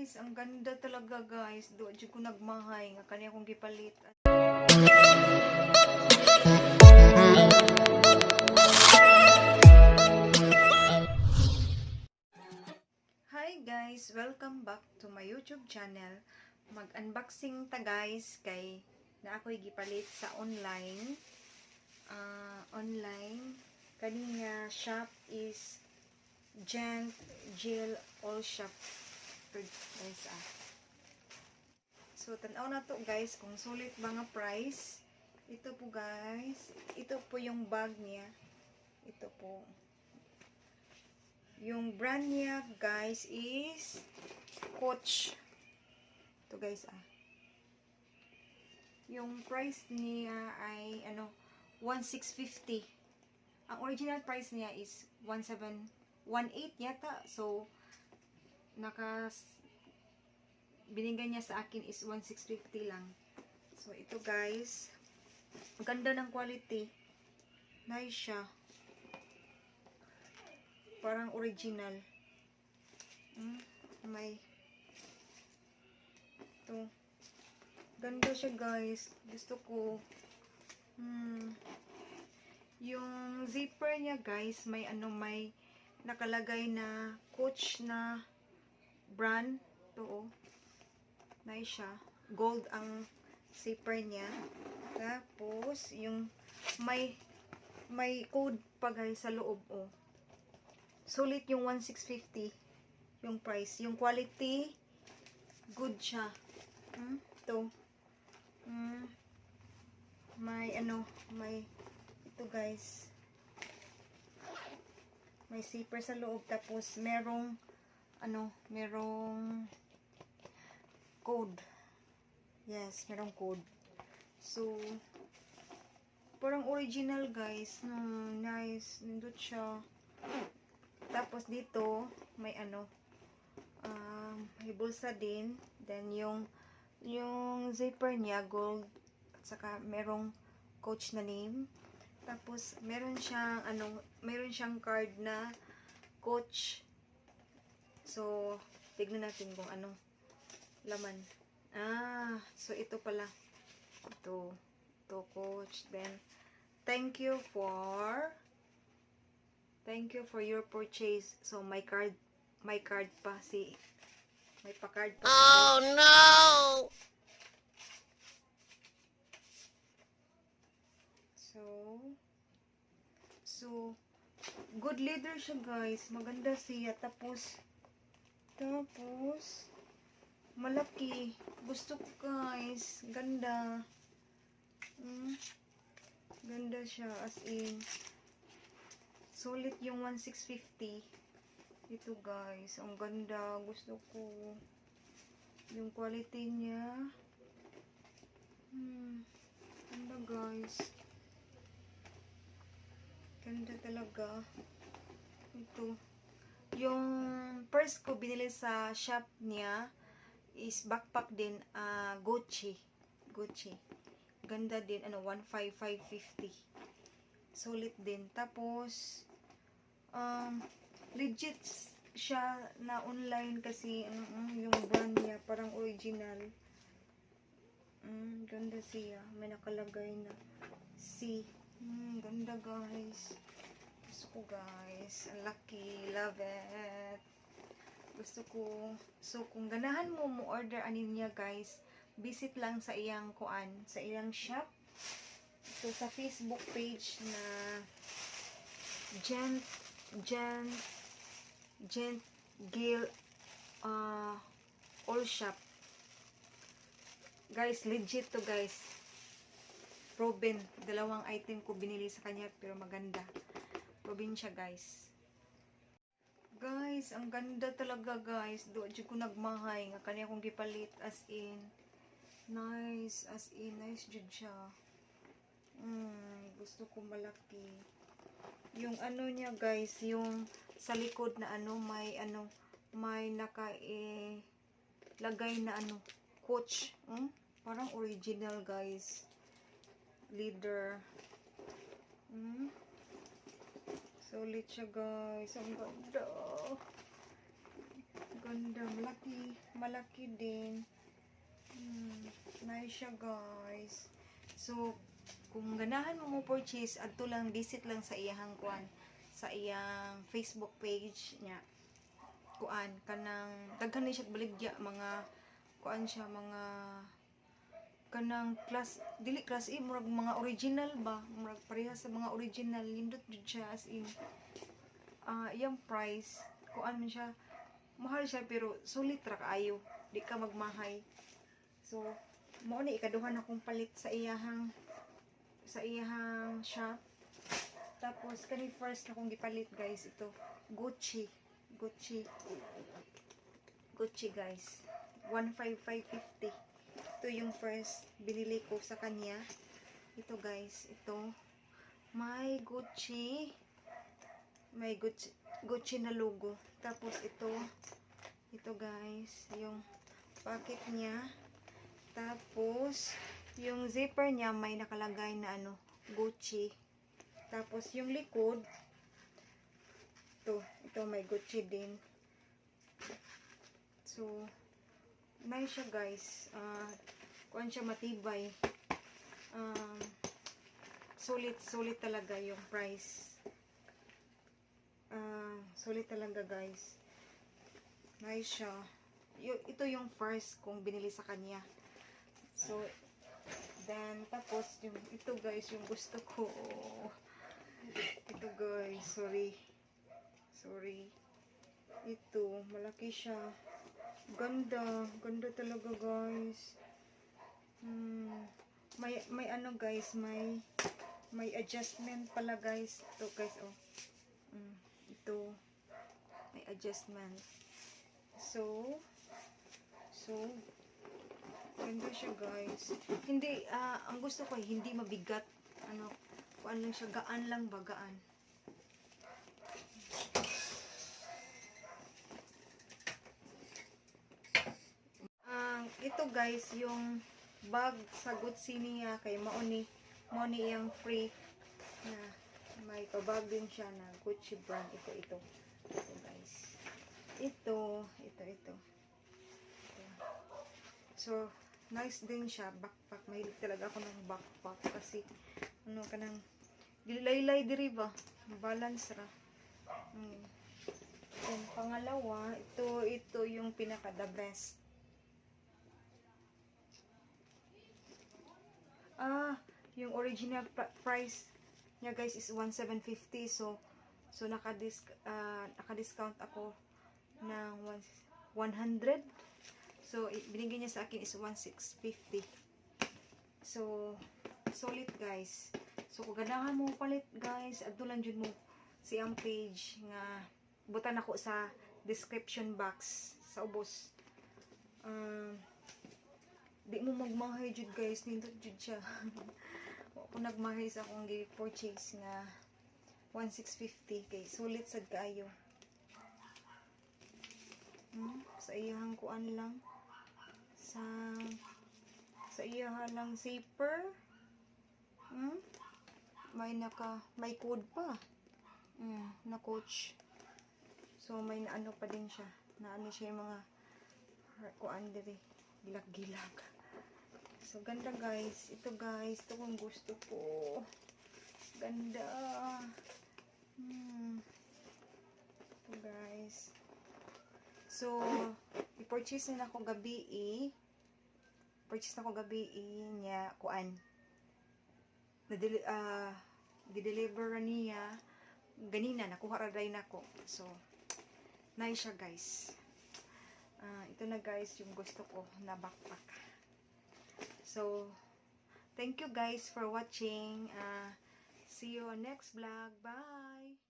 Guys, ang ganda talaga, guys. Do jud ko nagmahay nga kani akong gipalit. Hi guys, welcome back to my YouTube channel. Mag-unboxing ta, guys, kay na ako'y gipalit sa online. Online kani nga shop is Gent Jill All Shop. Guys ah. So tan-aw na to, guys, kung sulit ba nga price. Ito po, guys, ito po yung bag niya. Ito po. Yung brand niya, guys, is Coach. Ito, guys ah. Yung price niya ay ano, 1650. Ang original price niya is 1718 yata. So naka binigay niya sa akin is 1650 lang. So ito, guys, ang ganda ng quality. Nice siya. Parang original. May ito. Ganda siya, guys. Gusto ko. Yung zipper niya, guys, may ano, may nakalagay na Coach na brand. Ito oh. Nice siya. Gold ang zipper niya. Tapos yung may code pa, guys, sa loob oh. Sulit yung 1650 yung price. Yung quality, good siya. Ito. May ano, may ito, guys. May zipper sa loob, tapos merong ano, merong code. Yes, merong code. So parang original, guys. Nice. Nindot siya. Tapos dito may ano, may bulsa din. Then yung zipper niya gold at saka merong Coach na name. Tapos meron siyang ano, meron siyang card na Coach. So tignan natin kung ano laman. Ah, so ito pala. Ito, ito Coach. Then thank you for your purchase. So may card pa si may pa-card pa si Oh no! So, good leather siya, guys. Maganda siya. Tapos, malaki. Gusto ko, guys. Ganda. Ganda siya. As in, sulit yung 1650. Ito, guys. Ang ganda. Gusto ko. Yung quality niya. Ganda, guys. Ganda talaga. Ito. Yung purse ko binili sa shop niya is backpack din, ah, Gucci. Gucci. Ganda din, ano, 15550. Sulit din. Tapos, legit siya na online kasi yung brand niya parang original. Ganda siya. May nakalagay na C. Ganda, guys. Gusto ko, guys. Ang laki. Love it. Gusto ko. So, kung ganahan mo mo order anin niya, guys, visit lang sa iyang kuan, sa iyang shop. Ito sa Facebook page na Gent Gil All Shop. Guys, legit to, guys. Proven. Dalawang item ko binili sa kanya pero maganda. Probinsya, guys. Guys, ang ganda talaga, guys. Do jud ko nagmahay nga kani akong gipalit, as in. Nice, as in nice jud siya. Gusto ko, malaki. Yung ano niya, guys, yung sa likod na ano, may naka eh, lagay na ano, Coach. Parang original, guys. Leather. Sulit siya, guys. Ang ganda. Ganda. Malaki. Malaki din. Nice siya, guys. So, kung ganahan mo mo purchase, adto lang, visit lang sa iyahang kuan, sa iyang Facebook page niya. Kuan, kanang, daghan ni siya baligya, mga, kuan siya, mga, kanang class, dili class A, murag mga original ba? Murag pareha sa mga original, nindot jud siya as in, iyang price, kuan man siya, mahal siya pero sulit ra kaayo, di ka magmahay. So, mao ni ikaduha na kong palit sa iyahang shop. Tapos kani first na kong gipalit, guys, ito Gucci. Gucci. Gucci, guys. 15550. Ito yung first binili ko sa kanya. Ito, guys, ito may Gucci. May Gucci, Gucci na logo. Tapos ito, ito, guys, yung pocket niya. Tapos yung zipper niya may nakalagay na ano, Gucci. Tapos yung likod, ito, ito may Gucci din. So, nice siya, guys. Kuan siya, matibay. Sulit, sulit talaga yung price. Sulit talaga, guys. Nice siya. Ito yung first kong binili sa kanya. So, then, tapos, yung, ito, guys, yung gusto ko. Ito, guys, sorry. Sorry. Ito, malaki siya. Ganda. Ganda talaga, guys. May ano, guys, may adjustment pala, guys. Ito, guys, oh. Ito, may adjustment. So, ganda siya, guys. Hindi, ang gusto ko, hindi mabigat. Ano, kuan lang siya, gaan lang ba, gaan. Ito, guys, yung bag sa Gucci niya kay mao ni iyang free na may pabag din siya na Gucci brand. Ito, ito. Ito, guys. Ito, ito, ito. Ito. So, nice din siya. Backpack. Mahilig talaga ako ng backpack kasi ano kanang laylay diri ba? Balance ra. Then, pangalawa, ito, ito yung pinaka the best. Yung original price niya, guys, is 1,750. So naka-discount ako ng 100. So, binigay niya sa akin is 1,650. So, solid, guys. So, kung ganahan mo palit, guys, adto lang jud mo siyang page nga butan ako sa description box sa ubos. Di mo magmahay jud, guys, nindot jud siya. Wa ko nagmahay sa akong gi-purchase nga 1,650 kay sulit sad kaayo. Sa iyang kuan lang, sa iyaha lang zipper. May code pa. Na Coach. So may naano pa din siya. Naano siya yung mga kuan diri. Gilak-gilak. So ganda, guys. Ito, guys, ito kung gusto ko. Ganda. Ito, guys. So, i-purchase na ako gabi eh. Purchase na ko gabi eh niya kuan. Nadili gi-deliver ra niya ganina, nakuha ra day nako. So, nice siya, guys. Ito na, guys, yung gusto ko na backpack. So, thank you guys for watching. See you on next vlog. Bye!